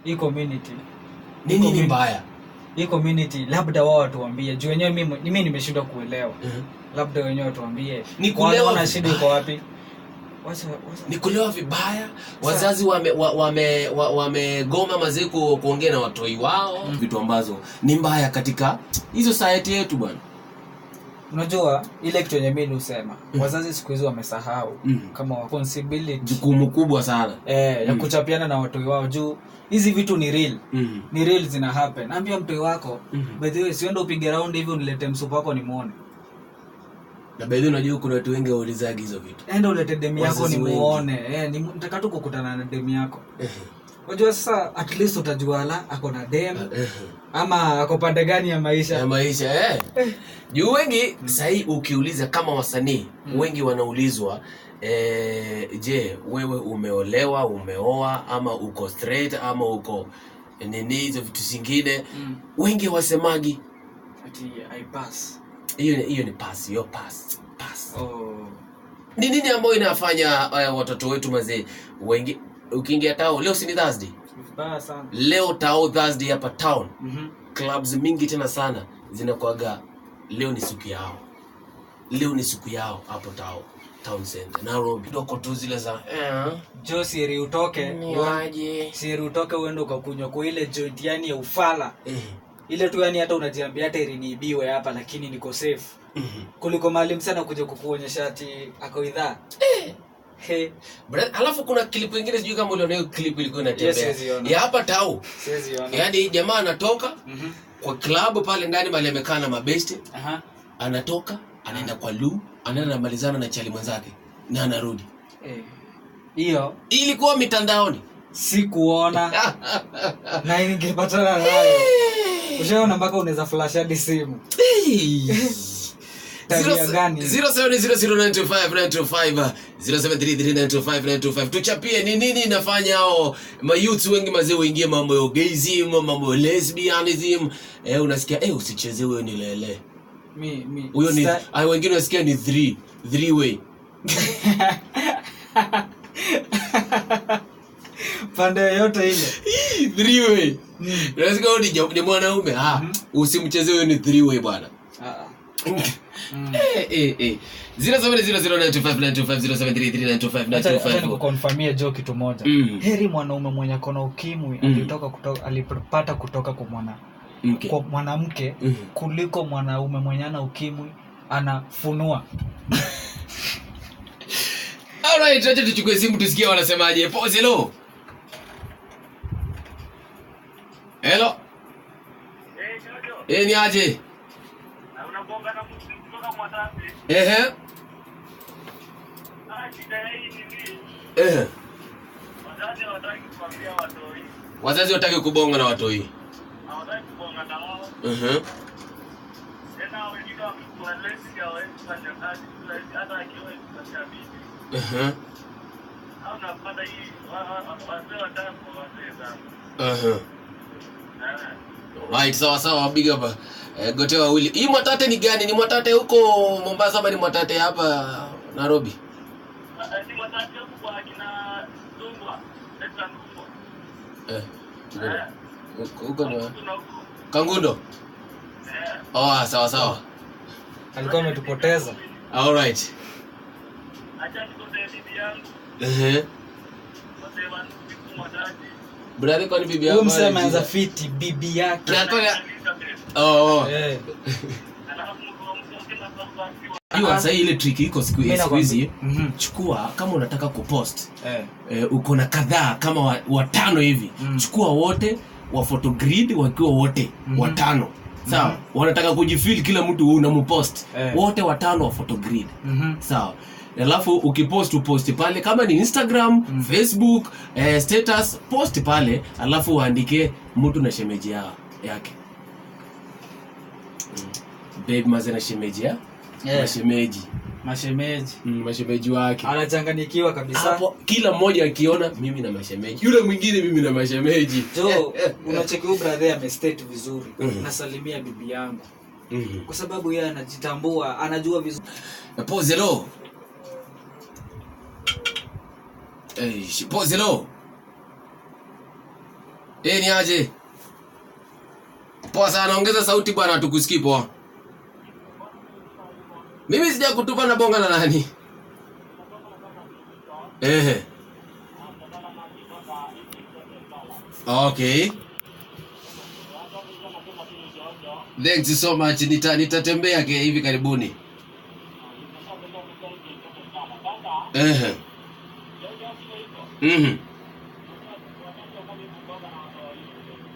Hii community, Ni nini mbaya? Hii community, labda wao watuambie, juu wenyewe mimi nimeshindwa kuelewa. Labda wenyewe watuambie. Ni kulewa Wanaona shida iko vibaya. wapi? Wacha. Ni kulewa vibaya. Wazazi wamegoma mazee kuongea na watoi wao, vitu ambazo ni mbaya katika hii society yetu, bwana. Unajua ile kitu yenye mimi husema, wazazi siku hizi wamesahau kama responsibility, Jukumu kubwa sana. Ya kuchapiana na watoi wao, juu hizi vitu ni real. Ni real, zina happen. Ambia mtoi wako, "By the way, siende upige round hivi unilete msupa wako nimuone." Na by the way, unajua kuna watu wengi waulizagi hizo vitu. Enda ulete demu yako Wazazi wengi. nimuone. Nataka tu kukutana na demu yako. Unajua sasa at least utajua la ako na dem ama ako pande gani ya maisha. Ya maisha, eh. Juu wengi sahii ukiuliza kama wasanii wengi wanaulizwa, je, wewe umeolewa, umeoa, ama uko straight, ama uko nini, hizo vitu zingine, wengi wasemagi. Ati I pass. Hiyo ni pass, hiyo pass pass. Oh. Ni nini ambayo inafanya watoto wetu mazee wengi, ukiingia tao leo, si ni Thursday? Vibaya sana. Leo tao, Thursday, hapa town, clubs mingi tena sana zinakuaga leo ni siku yao, leo ni siku yao hapo tao, town center Nairobi, doko tu zile za Jo, siri utoke Ni aje? Siri utoke uende ukakunywa kwa ile joint yani ya ufala, ile tu yani hata unajiambia, "Hata ili niibiwe hapa lakini niko safe," kuliko mahali msana kuja kukuonyesha ati ako idhaa. He. Alafu kuna clip ingine, sijui kama uliona hiyo clip ilikuwa Yes, inatembea siwezi ona. ya hapa tao. Siwezi ona. Yaani jamaa anatoka kwa club pale ndani mahali amekaa na mabeste, anatoka, anaenda kwa loo, anaenda, anamalizana na chali mwenzake na anarudi. Eh. Hiyo Ilikuwa mitandaoni. Sikuona na ningepatana nayo. Ushaona mpaka unaweza flash hadi simu. Tabia gani? 0700925925, 0733925925. Tuchapie ni nini inafanya hao mayouth wengi mazee waingie mambo ya gayism, mambo ya lesbianism. Unasikia, usicheze, huyo ni lele. Mi Huyo ni ai, wengine unasikia ni three way. Pande yoyote ile. Three way. Unasikia huyo ni mwanaume, usimcheze, huyo ni three way, bwana. Ah, ah. Eh. 0700925925, 0733925925. Acha nikuconfirmie, Jo, kitu moja. Heri mwanaume mwenye akona ukimwi alipata kutoka kwa mwana Mke. kwa mwanamke kuliko mwanaume mwenye ana ukimwi anafunua. Alright, acha tuchukue simu tusikie wanasemaje. Pause, hello. Hello. Eh, ni aje? Unabonga na mtu kutoka Mwatate. Ah, shida hii ni nini? Wazazi hawataki kuambia watoi. Wazazi wataki kubonga na watoi. Hawataki kubonga na wao. Tena wengine wakikuwa lazy hawawezi kufanya kazi, hata akiwa kufanya bibi. Au unapata hii wazee wataka kwa wazee sana. Eh. Right, sawa sawa, big up. Gote wawili. Hii Mwatate ni gani? Ni Mwatate huko Mombasa ama ni Mwatate hapa Nairobi? Ah, ni Mwatate huku kwa akina Ndungwa. Leta Ndungwa. Eh. Eh. Huko ni wapi? Kuna huko. Kangundo. Eh. Oh, sawa sawa. Alikuwa ametupoteza. All right. Acha nikotee bibi yangu. Wazee wa siku Mwatate. Brother, kwani bibi Huyu yako msee ameanza anajua? fiti bibi yake. Na kwani. Oh. Eh. Alafu mke na baba akiwa Jua sasa ile trick iko siku Mimi siku nakwambia. hizi. Chukua kama unataka kupost. Uko na kadhaa kama watano hivi. Chukua wote wa photogrid wakiwa wote watano. Sawa. Wanataka kujifeel, kila mtu unampost. Wote watano wa photogrid. Sawa. Alafu ukipost, upost pale kama ni Instagram, Facebook, status, post pale, alafu uandike mtu na shemeji yake. Babe maze na shemeji ya? Mashemeji. Mashemeji. Mashemeji wake. Anachanganyikiwa kabisa. Hapo kila mmoja akiona mimi na mashemeji, yule mwingine mimi na mashemeji. Jo, unacheki huyu brother amestate vizuri. "Nasalimia bibi yangu." Kwa sababu yeye anajitambua, anajua vizuri. Pause, hello. Pause, hello. Ni aje? Poa sana, ongeza sauti bwana, tukusikii poa. Mimi sija kutupa na bonga na nani? Ehe. Okay. Thanks so much. Nitatembea hivi karibuni. Ehe. Mhm.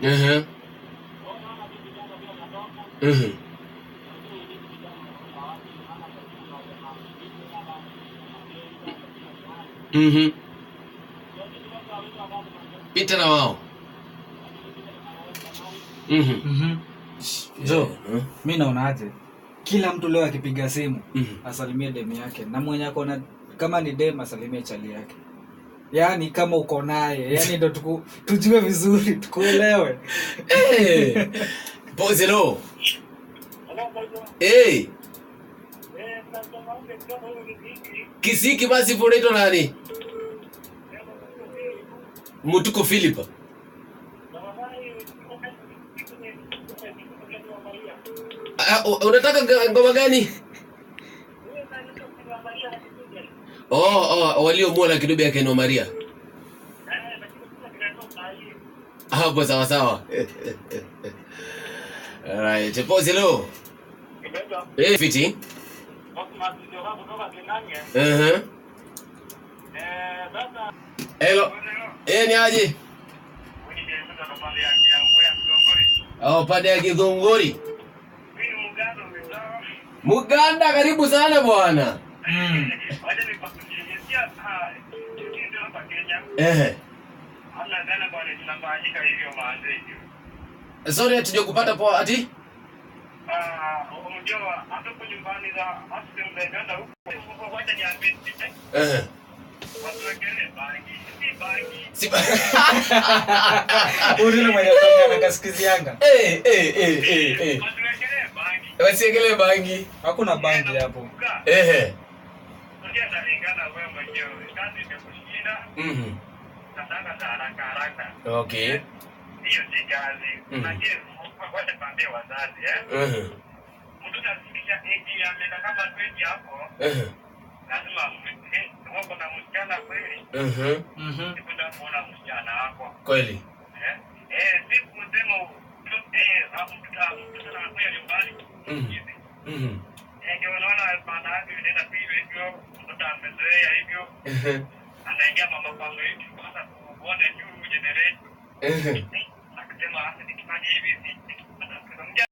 Ehe. Mhm. Mhm. Pita na wao. Mhm. Mhm. Jo, mi naonaje? Kila mtu leo akipiga simu asalimie demu yake, na mwenye ako na kama ni dem asalimie chali yake. Yaani kama uko naye, yaani ndo tujue vizuri, tukuelewe. Eh. Pozelo. Eh. Kisiki basi unaitwa nani? Mutuko Philip. Unataka ngoma gani? Oh, waliomwona kidubi yake no Maria. Hapo sawa sawa. Alright, Pozelo. Eh, fiti. Hello. Ni aje? Oh, pande ya Kidhunguri. Muganda, karibu sana bwana. Sorry hatujakupata poa ati? Ule mwenye anakasikizianga. Wasiekele bangi. Hakuna bangi hapo. Okay. Kweli.